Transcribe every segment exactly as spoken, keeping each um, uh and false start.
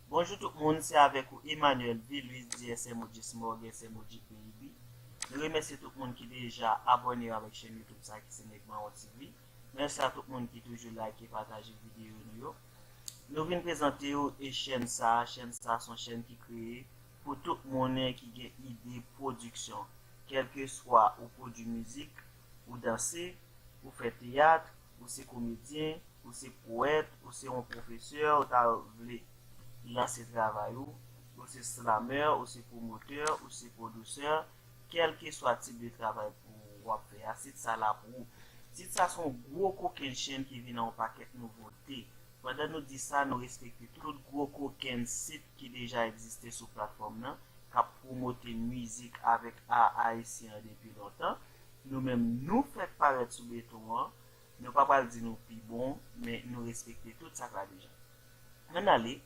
Bonjou tout moun, se avèk ou Emmanuel Vilus di S M O G Smog, S M O G Baby. Nou remèsye tout moun ki deja abòne yo avèk chèn YouTube sa ki se Nèg Mawon T V. Mèsi a tout moun ki toujou like e pataje videyo nou yo. Nou vin prezante yo e chèn sa, chèn sa se yon chèn ki kreye pou tout moun ki gen ide pwodiksyon, kèlkeswa ou pwodui mizik, ou danse, ou fè teyat, ou se komedyen, ou se powèt, ou se yon pwofesè, ou ta vle lanse travay ou, ou se slamè, ou se pwomotè, ou se pwodisè, kèlkeswa tip de travay pou w ap fè a, sit sa la pou ou. Sit sa se yon gwo kokenn chèn ki vin ak yon pakèt nouvote. Pandan nou di sa, nou respekte tout gwo kokenn sit ki deja egziste sou platfòm nan, k ap pwomote mizik avèk a ayisyen an depi lontan. Nou menm, nou fèk parèt sou beton an. Nou pa pral di nou pi bon, men nou respekte tout sa k la deja. Ann ale,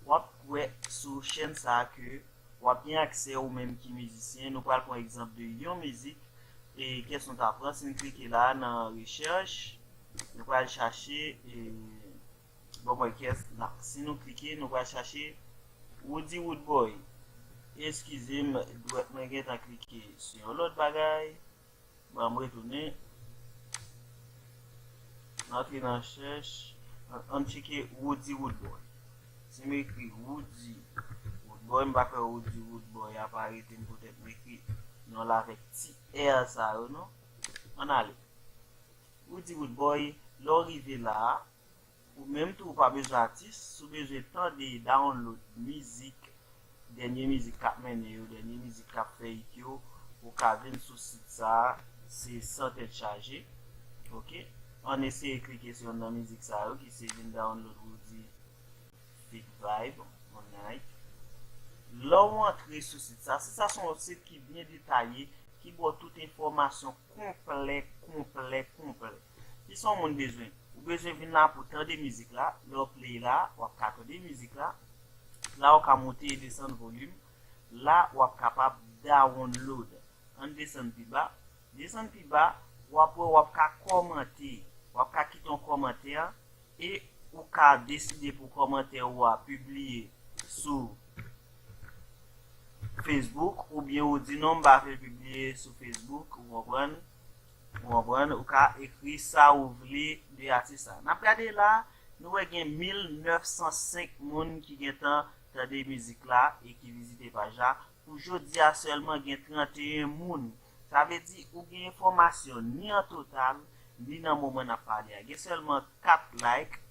w ap wè sou chèn sa a ke w ap gen aksè ou menm ki mizisyen. Nou pral pran egzanp de yon mizik e kès nou ta pran. Si n klike la nan rechèch, nou pral chache e, bon, mwen kès la. Si nou klike, nou pral chache Roody Roodboy. Eskize m, dwèt mwen gentan klike sou yon lòt bagay. Ban m retounen. M antre nan chèch. Ann, ann tcheke Roody Roodboy. Si m ekri Roody Roodboy, m pa kwè Roody Roodboy ap arete m poutèt m ekri non l avèk ti R sa yo, non. Ann ale. Roody Roodboy, lè w rive la a, ou menm tou, ou pa bezwen atis. Si w bezwen tande, download mizik, dènye mizik k ap mennen yo, dènye mizik k ap fè hit yo, ou ka vin sou sit sa a, se san tèt chaje. Oke? Ann eseye klike sou yonn nan mizik sa yo, ki se vin download Roody Fit Vibe, on night. Lè w antre sou sit sa, sit sa se yon sit ki byen detaye, ki ba w tout enfòmasyon konplè, konplè, konplè. Kisa yon moun bezwen? Ou bezwen vin la pou tande mizik la. Lè w play la, w ap ka tande mizik la. La, w ka monte e desann volim. La, w ap kapab download. Ann desann pi ba. Desann pi ba, w ap wè w ap ka kòmante. W ap ka kite yon kòmantè e ou ka deside pou kòmantè ou a pibliye sou Facebook, oubyen ou di non, m pa vle pibliye sou Facebook, ou konprann? Ou konprann? Ou ka ekri sa ou vle de atis la. N ap gade la, nou wè gen mil nèf san senk moun ki gentan tande mizik la e ki vizite paj la. Pou jodi a sèlman gen tranteyen moun. Sa vle di ou gen enfòmasyon ni an total, ni nan moman n ap pale a. Gen sèlman kat like,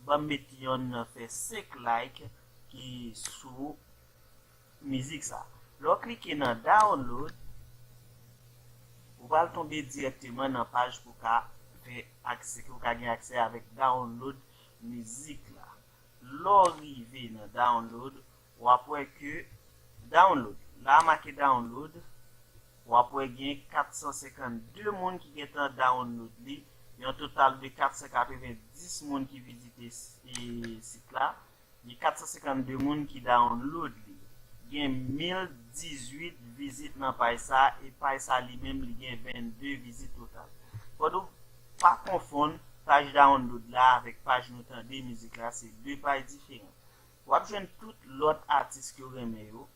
ban m met yonn nan fè senk like ki sou mizik sa. Lè w klike nan download, ou pral tonbe dirèkteman nan paj pou ka fè aksè, ke w ka gen aksè avèk download mizik la. Lè w rive nan download, w ap wè ke download, la a make download, w ap wè gen kat san senkannde moun ki gentan download li, yon total de kat san katrevenndis moun ki vizite s- e, sit la, gen kat san senkannde moun ki download li. Gen mil dizuit vizit nan paj sa, e paj sa li menm li gen vennde vizit total. Fò nou pa konfonn paj download la avèk paj nou tande mizik la, se de paj diferan. W ap jwenn tout lòt atis ke w renmen yo.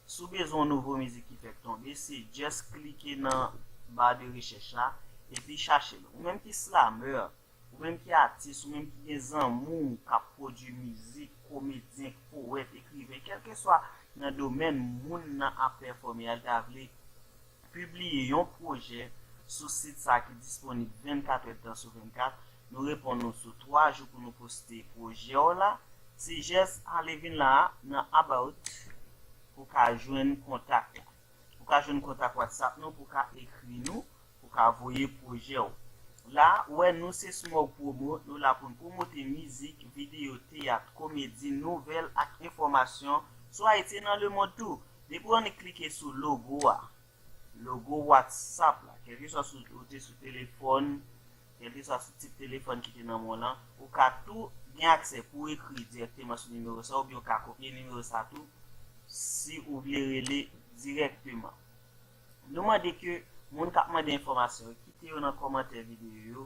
Si w bezwen yon nouvo mizik ki fèk tonbe, se just klike nan ba de rechèch la epi chache l. Ou menm ki slamè, ou menm ki atis, ou menm ki gen zanmi w k ap pwodui mizik, komedyen, powèt, ekriven, kèlkeswa nan domèn moun nan ap pèfòme a, l ta vle pibliye yon pwojè sou sit sa ki disponib vennkat èdtan sou vennkat. Nou reponn nou sou twa jou pou nou poste pwojè w la. Se jès ale vin la a nan About pou ka jwenn kontak la. Ou ka jwenn kontak WhatsApp nou pou ka ekri nou, pou ka voye pwojè w. La, ou wè nou se Smog Promo, nou la pou n pwomote mizik, videyo, teyat, komedi, nouvèl ak enfòmasyon sou Ayiti e nan lemonn tou. Depi w annik klike sou logo a, logo WhatsApp la, kèlkeswa si w te sou telefòn, kèlkeswa sou tip telefòn ki te nan men w lan, ou ka tou gen aksè pou w ekri dirèkteman sou nimewo sa, oubyen w ka kopye nimewo sa tou, si ou vle rele dirèkteman. Nou mande ke moun k ap mande enfòmasyon yo kite yo nan kòmantè videyo yo,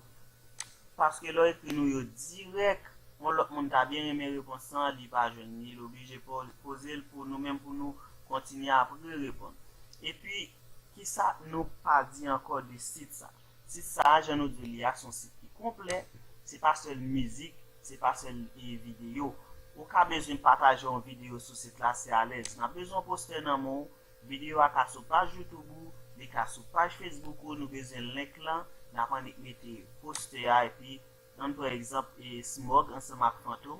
paske lè w ekri nou yo dirèk, yon lòt moun ta byen renmen repons lan, li pa jwenn li, li oblije po- poze l pou nou menm, pou nou kontinye apre reponn. Epi, kisa nou pa di ankò de sit sa? Sit sa, jan nou di li a, se yon sit ki konplè, se pa sèl mizik, se pa sèl e, videyo. Ou ka bezwen pataje yon videyo sou sit la, se alèz. N ap bezwen yon postè nan men w, videyo a ka sou paj YouTube ou, li ka sou paj Facebook ou, nou bezwen link lan, n ap annik mete postè a, epi ann pran egzanp e Smog ansanm ak Fantom,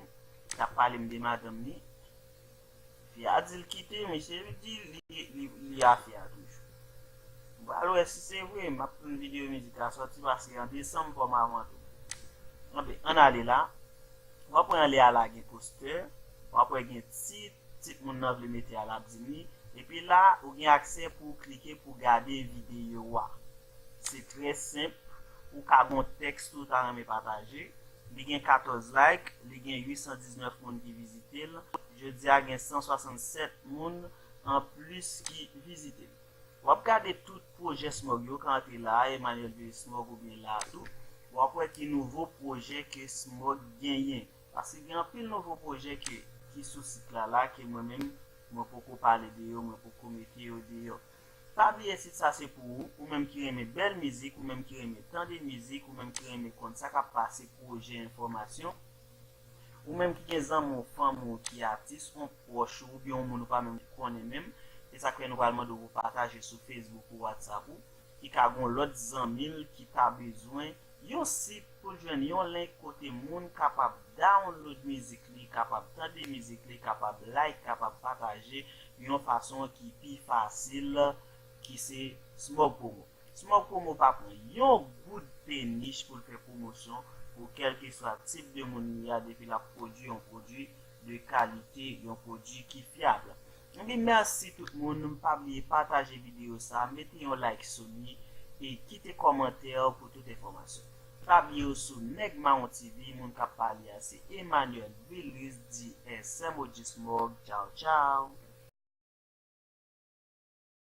k ap pale m de madanm li. Fi a di l kite, misye di li, li, li afè a toujou. M pral wè si se vre, m ap tann videyo mizik la sòti, paske an desanm fò m avan tou. Anben, ann ale la. W ap wè anlè a la gen postè, w ap wè gen tit, tit moun nan vle mete a l ap di m li. Epi la, ou gen aksè pou w klike pou w gade videyo a. Se trè senp, ou ka gen yon tèks tou ta renmen pataje. Li gen katòz like, li gen uit san diznèf moun ki vizite l. Jodi a gen san swasannsèt moun anplis ki vizite l. W ap gade tout pwojè Smog yo ka antre la, Emmanuel Village Smog oubyen la tou. W ap wè ki nouvo pwojè ke Smog genyen. Paske gen anpil nouvo pwojè ke, ki sou sit la la, ke mwen menm, mwen poko pale de yo, mwen poko mete yo deyò. Pa bliye sit sa se pou ou, ou menm ki renmen bèl mizik, ou menm ki renmen tande mizik, ou menm ki renmen konn sa k ap pase pwojè enfòmasyon, ou menm ki gen zanmi w, fanmi w ki atis, yon pwòch ou, oubyen yon moun ou pa menm konnen menm, se sa k fè nou pral mande w pou pataje sou Facebook ou WhatsApp ou, ki ka gen yon lòt zanmi l ki ta bezwen yon sit pou l jwenn yon link kote moun kapab download mizik li, kapab tande mizik li, kapab like, kapab pataje yon fason ki pi fasil, ki se Smog Promo. Smog Promo pa pran yon goud penich pou l fè pwomosyon pou kèlkeswa tip de moun li a, depi l ap pwodui yon pwodui de kalite, yon pwodui ki fyab. Anben, mèsi tout moun, pa bliye pataje videyo sa, mete yon like sou li e kite kòmantè pou tout enfòmasyon. Pa bliye w sou Nèg Mawon T V, moun k ap pale a se Emmanuel Village, di S M O G Smog. Tchaw, tchaw!